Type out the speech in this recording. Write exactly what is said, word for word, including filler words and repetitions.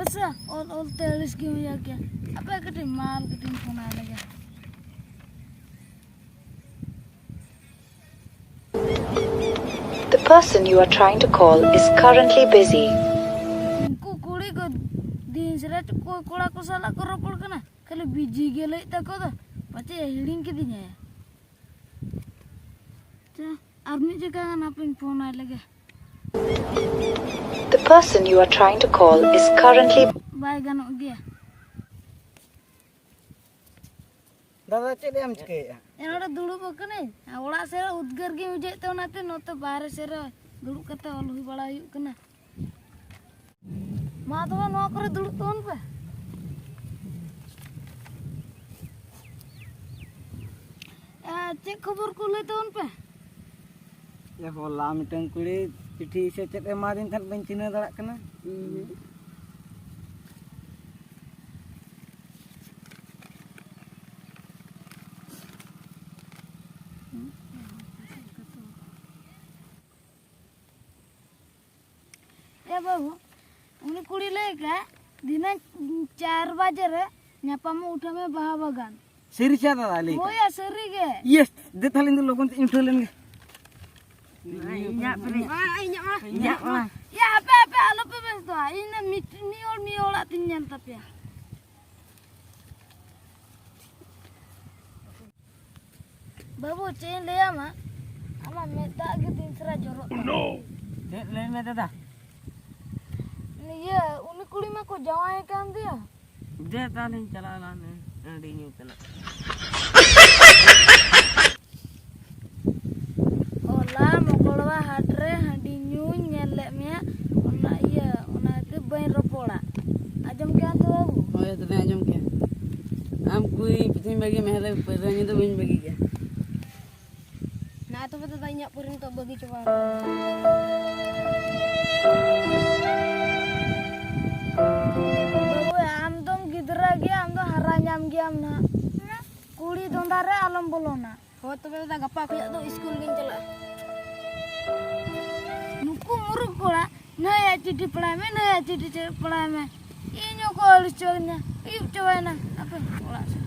ᱟᱪᱪᱷᱟ, ᱚᱞ ᱚᱞ ᱛᱮ ᱟᱹᱲᱤᱥ ᱜᱮ ᱦᱩᱭᱩᱜ ᱜᱮᱭᱟ᱾ ᱟᱯᱮ ᱠᱟᱹᱴᱤᱡ ᱢᱟᱞ ᱠᱟᱹᱴᱤᱡ ᱯᱷᱳᱱ ᱟᱭ ᱞᱮᱜᱮ᱾ The person you are trying to call is currently busy. ᱩᱱᱠᱩ ᱠᱩᱲᱤ ᱠᱚ ᱫᱤᱱ ᱨᱮ ᱠᱚ-, ᱠᱚᱲᱟ ᱠᱚ ᱥᱟᱞᱟᱜ ᱠᱚ ᱨᱚᱯᱚᱲ ᱠᱟᱱᱟ, ᱠᱷᱟᱹᱞᱤ ᱵᱤᱡᱤ ᱜᱮ ᱞᱟᱹᱭᱮᱫ ᱛᱟᱠᱚ ᱫᱚ, ᱯᱟᱪᱮᱫ ᱮ ᱦᱤᱲᱤᱧ ᱠᱤᱫᱤᱧᱟ᱾ ᱟᱪᱪᱷᱟ, ᱟᱨ ᱢᱤᱫ ᱡᱟᱭᱜᱟ ᱜᱟᱱ ᱦᱟᱯᱮᱧ ᱯᱷᱳᱱ ᱟᱭ ᱞᱮᱜᱮ᱾ The person you are trying to call is currently. ᱵᱟᱭ ᱜᱟᱱᱚᱜ ᱜᱮᱭᱟ᱾ ᱫᱟᱫᱟ, ᱪᱮᱫ ᱮᱢ ᱪᱤᱠᱟᱹᱭᱮᱫᱼᱟ? ᱮ, ᱱᱚᱰᱮ ᱫᱩᱲᱩᱵ ᱟᱠᱟᱱᱟᱹᱧ᱾ ᱚᱲᱟᱜ ᱥᱮᱫ ᱨᱮ ᱩᱫᱽᱜᱟᱹᱨ ᱜᱮ ᱵᱩᱡᱷᱟᱹᱜ ᱛᱮ, ᱚᱱᱟᱛᱮ ᱱᱚᱛᱮ ᱵᱟᱦᱨᱮ ᱥᱮᱫ ᱨᱮ ᱫᱩᱲᱩᱵ ᱠᱟᱛᱮ ᱚᱞ ᱦᱩᱭ ᱵᱟᱲᱟ ᱦᱩᱭᱩᱜ ᱠᱟᱱᱟ᱾ ᱢᱟ ᱛᱚᱵᱮ ᱱᱚᱣᱟ ᱠᱚᱨᱮ ᱫᱩᱲᱩᱵ ᱛᱟᱵᱚᱱ ᱯᱮ᱾ ᱮ, ᱪᱮᱫ ᱠᱷᱚᱵᱚᱨ ᱠᱚ ᱞᱟᱹᱭ ᱛᱟᱵᱚᱱ ᱯᱮ? ᱮ, ᱦᱚᱞᱟ ᱢᱤᱫᱴᱟᱝ ᱠᱩᱲᱤ ᱪᱤᱴᱷᱤ ᱥᱮ ᱪᱮᱫ ᱮ ᱮᱢᱟᱫᱤᱧ ᱛᱟᱦᱮᱸᱫ, ᱵᱟᱹᱧ ᱪᱤᱱᱦᱟᱹ ᱫᱟᱲᱮᱭᱟᱜ ᱠᱟᱱᱟ᱾ ᱮ ᱵᱟᱹᱵᱩ, ᱩᱱᱤ ᱠᱩᱲᱤ ᱞᱟᱹᱭ ᱠᱟᱜ, ᱫᱷᱤᱱᱟᱹᱝ ᱪᱟᱨ ᱵᱟᱡᱮ ᱨᱮ ᱧᱟᱯᱟᱢᱚᱜ ᱩᱴᱷᱟᱹᱣ ᱢᱮ ᱵᱟᱦᱟ ᱵᱟᱜᱟᱱ᱾ ᱥᱟᱹᱨᱤ ᱪᱮ ᱫᱟᱫᱟ ᱞᱟᱹᱭ ᱠᱟᱜ? ᱦᱳᱭ ᱭᱟ, ᱥᱟᱹᱨᱤ ᱜᱮ᱾ ᱤᱭᱮᱥ, ᱫᱮ ᱛᱟᱦᱞᱮ ᱤᱧ ᱫᱚ ᱞᱚᱜᱚᱱ ᱛᱮ ᱩᱴᱷᱟᱹᱣ ᱞᱮᱱ ᱜᱮ᱾ ᱤᱧᱟᱹᱜ ᱯᱮᱨᱮᱡ᱾ ᱤᱧᱟᱹᱜ ᱢᱟ᱾ ᱭᱟ, ᱟᱯᱮ, ᱟᱯᱮ ᱟᱞᱚ ᱯᱮ ᱵᱮᱥᱛᱚᱜᱼᱟ᱾ ᱤᱧ ᱫᱚ ᱢᱤᱫ, ᱢᱤᱫ ᱦᱚᱲ, ᱢᱤᱫ ᱦᱚᱲᱟᱜ ᱛᱤᱧ ᱧᱮᱞ ᱛᱟᱯᱮᱭᱟ᱾ ᱵᱟᱹᱵᱩ, ᱪᱮᱫ ᱤᱧ ᱞᱟᱹᱭᱟᱢᱟ, ᱟᱢᱟᱜ ᱢᱮᱫ ᱫᱟᱜ ᱜᱮ ᱫᱤᱱ ᱥᱟᱨᱟ ᱡᱚᱨᱚᱜ ᱠᱟᱱᱟ᱾ ᱪᱮᱫ? ᱞᱟᱹᱭ ᱢᱮ ᱫᱟᱫᱟ᱾ ᱤᱭᱟᱹ, ᱩᱱᱤ ᱠᱩᱲᱤ ᱢᱟᱠᱚ ᱡᱟᱶᱟᱭ ᱠᱟᱱ ᱫᱚᱭᱟ᱾ ᱫᱮ ᱛᱟᱦᱞᱮᱧ ᱪᱟᱞᱟᱣ ᱞᱮᱱ ᱜᱮ, ᱟᱹᱰᱤ ᱧᱩᱛ ᱨᱮᱱᱟᱜ᱾ ᱦᱚᱞᱟ ᱢᱚᱠᱚᱲᱣᱟ ᱦᱟᱴ ᱨᱮ ᱦᱟᱺᱰᱤ ᱧᱩᱧ ᱧᱮᱞ ᱞᱮᱫ ᱢᱮᱭᱟ, ᱚᱱᱟ ᱤᱭᱟᱹ, ᱚᱱᱟᱛᱮ ᱵᱟᱹᱧ ᱨᱚᱯᱚᱲᱟ᱾ ᱟᱸᱡᱚᱢ ᱠᱮᱜᱼᱟ ᱛᱚ ᱵᱟᱹᱵᱩ? ᱦᱳᱭ, ᱫᱟᱫᱟᱧ ᱟᱸᱡᱚᱢ ᱠᱮᱜᱼᱟ᱾ ᱟᱢ ᱠᱩᱲᱤ ᱯᱤᱴᱷᱟᱹᱧ ᱵᱟᱹᱜᱤ ᱢᱮ, ᱦᱮᱞᱮ ᱯᱟᱹᱣᱨᱟᱹ ᱧᱩ ᱫᱚ ᱵᱟᱹᱧ ᱵᱟᱹᱜᱤ ᱜᱮᱭᱟ᱾ ᱱᱟ ᱛᱚᱵᱮ ᱫᱟᱫᱟ, ᱤᱧᱟᱹᱜ ᱯᱟᱹᱣᱨᱟᱹ ᱱᱤᱛᱚᱜ ᱵᱟᱹᱜᱤ ᱪᱟᱵᱟ ᱟᱠᱟᱱᱟ᱾ ᱵᱟᱹᱵᱩ, ᱟᱢ ᱫᱚᱢ ᱜᱤᱫᱽᱨᱟᱹ ᱜᱮᱭᱟ, ᱟᱢ ᱫᱚ ᱦᱟᱨᱟ ᱧᱟᱢ ᱜᱮᱭᱟᱢ ᱱᱟᱦᱟᱜ᱾ ᱠᱩᱲᱤ ᱫᱚᱸᱫᱟ ᱨᱮ ᱟᱞᱚᱢ ᱵᱚᱞᱚᱱᱟ᱾ ᱦᱳᱭ ᱛᱚᱵᱮ ᱫᱟᱫᱟ, ᱜᱟᱯᱟ ᱠᱷᱚᱱᱟᱜ ᱫᱚ ᱤᱥᱠᱩᱞ ᱜᱤᱧ ᱪᱟᱞᱟᱜᱼᱟ᱾ ᱱᱩᱠᱩ ᱢᱩᱨᱩᱠ ᱠᱚᱲᱟ, ᱱᱟᱹᱭᱟᱜ ᱪᱤᱴᱷᱤ ᱯᱟᱲᱦᱟᱭ ᱢᱮ, ᱱᱟᱹᱭᱟᱜ ᱪᱤᱴᱷᱤ ᱯᱟᱲᱦᱟᱭ ᱢᱮ᱾ ᱤᱧ ᱦᱚᱸᱠᱚ ᱟᱹᱲᱤᱥ ᱪᱟᱵᱟᱧᱟ, ᱟᱹᱭᱩᱵ ᱪᱟᱵᱟᱭᱮᱱᱟ᱾ ᱟᱯᱮ ᱚᱲᱟᱜ ᱥᱮᱫ